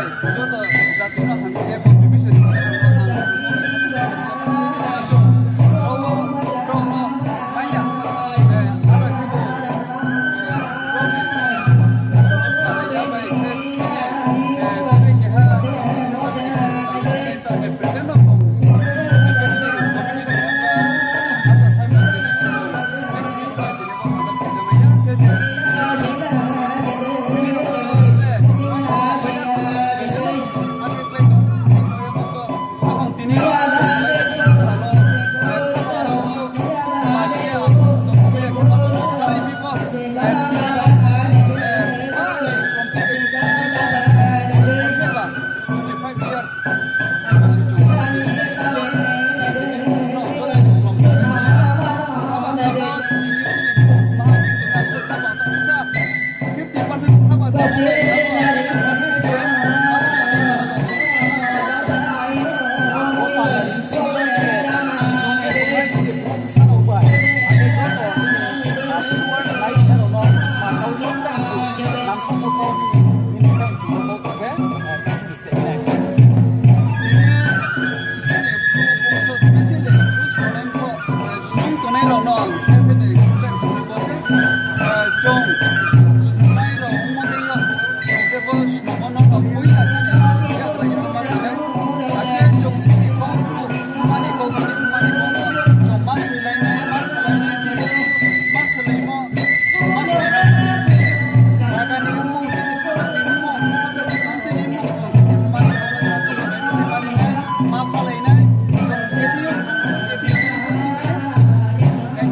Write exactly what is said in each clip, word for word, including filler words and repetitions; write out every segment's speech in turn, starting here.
Joto jati no hamya ye contribution.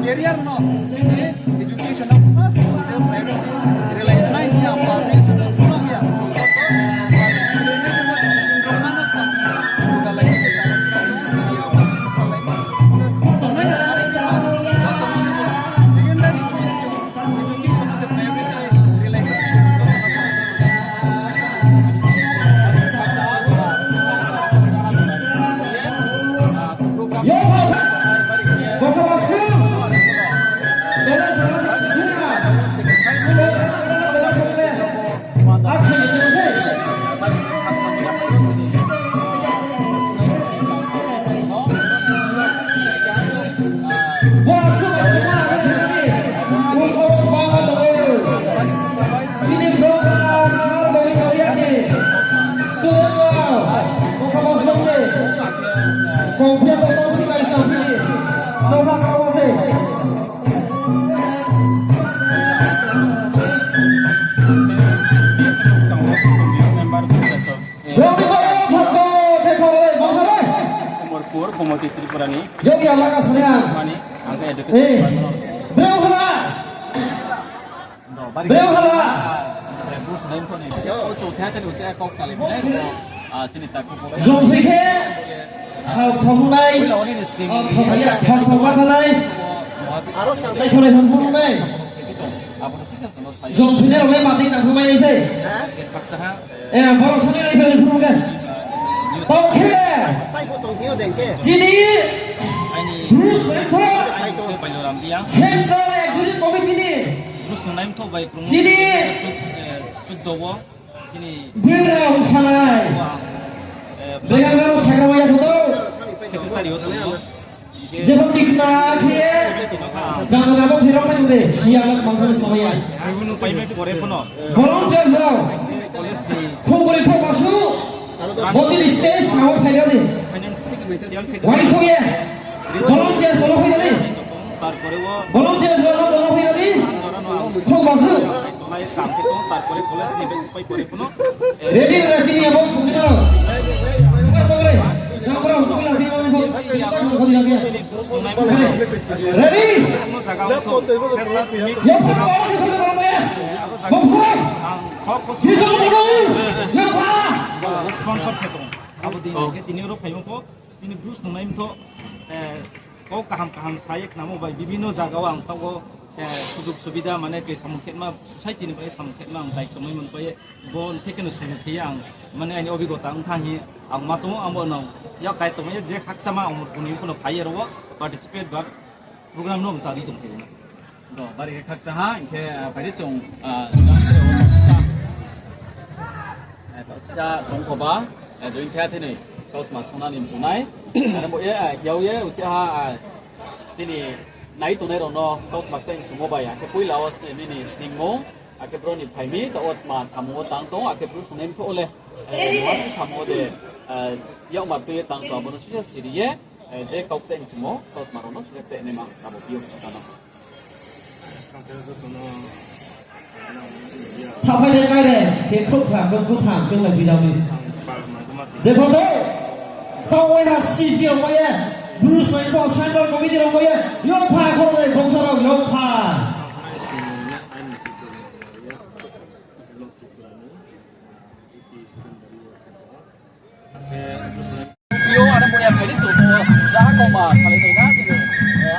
Career no education no first priority rwlai nai ni ang pass khe chwng no phunuk ya. Secondary Umorpur, Gomoti Tripura ni. Mani, ang khe education. Breu hala. Breu hala. Jong phi khe, thang thang nai. Thang thang ma thanai. Aro sa dai thonai thang thang nai. Jong phi nai rao le ma dei nang phu mai nai sei. Eh, borok sani lai phai phuru khe. Tong khe. Chini Bru Sengthor Central Executive Committee ni chini Birra Hongsanai. Regang rao sakha waya kho to. Secretary o tong o. Jebo tikna khe jang jang bo thirok pai de, siya mangthani samaya. Volunteer rao. Khobori khobor su. Bo chini stage rao phai de. Wai song ye. Volunteer rao phai de. Volunteer rao phai de. Khobor su. Ready na chini abo pungkino. Jang bro, pungkino chini abo pungkino. Ready? Yo, pungkino, pungkino, pungkino. Pungkino. Ni jang bro. Yo, pa. Sponsor khe tong. Abo din khe tini oro phaimo pho. Chini Bru Snungnai Mthoh, eh, kau kaham kaham sa ye khnamo bai bibhinno jaga o ang taoh o, eh, sujug subida mane ke samung khetma, society ni bai samung khetma ang daityo mai mani pai ye, bo theke no sung khe ye ang, mane aini obhigota wng thang hi, ang ma chong o ang bo no yak kai tong ye je khakchama ang bo ni phuno phai ye ro wo participate ba program no ang chadi tong khe. Do, bari khe khakcha ha, hing khe, ah, phai di chung, ah, jang khe o, ah, Sa tongkhoba, join khe thini kautma sona ni mchunai. Are bo ye, yau ye, uchih ha, chini nai tongnai rao no kautma kchaih mchumo bai, akhe poila wo nini sningmo, akhe bro ni phai mi, taoh wo tma samung wo tang tong, akhe bru sungnai mthoh wo le, masi samung wo de, yakmar tui ye tang tong, abo no sisa siri ye, je kau kchaih mchumo, kautma rao no sisa kchaih naima, abo phi yo kha no. Saphai de kai de, khe khrouh tham, khe khrouh tham, khe lai phi jao ni. Je pho de, tao wai ha C C rao bai ye, Bru Soi Central Committee rao bai ye, yongpha khrouh de, bongsa rao yongpha. Yo, are bo ya phai di chung bo, zaha kauma khalai nai na,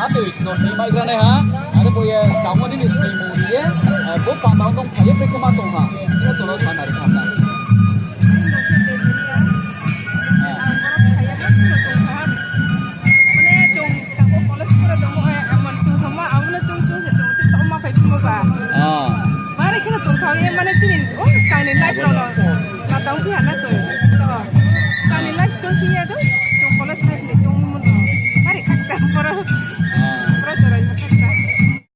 atoi sno ni mai gra nai ha, are bo ye, skang wo nini sni mung ri ye, bo panda wo tong phai ye, tei kma tong ha, sino chung no sa nari kha na. Mane chung skang wo college pura tongmo, amon tongthoma, abo no chung chung se chung chini tongma phai phimo ba. Bare kheno tongthao ye, mane chini, o skang ni life rao no, na tong phi ha na tong. Skang ni life chung phi ya chung,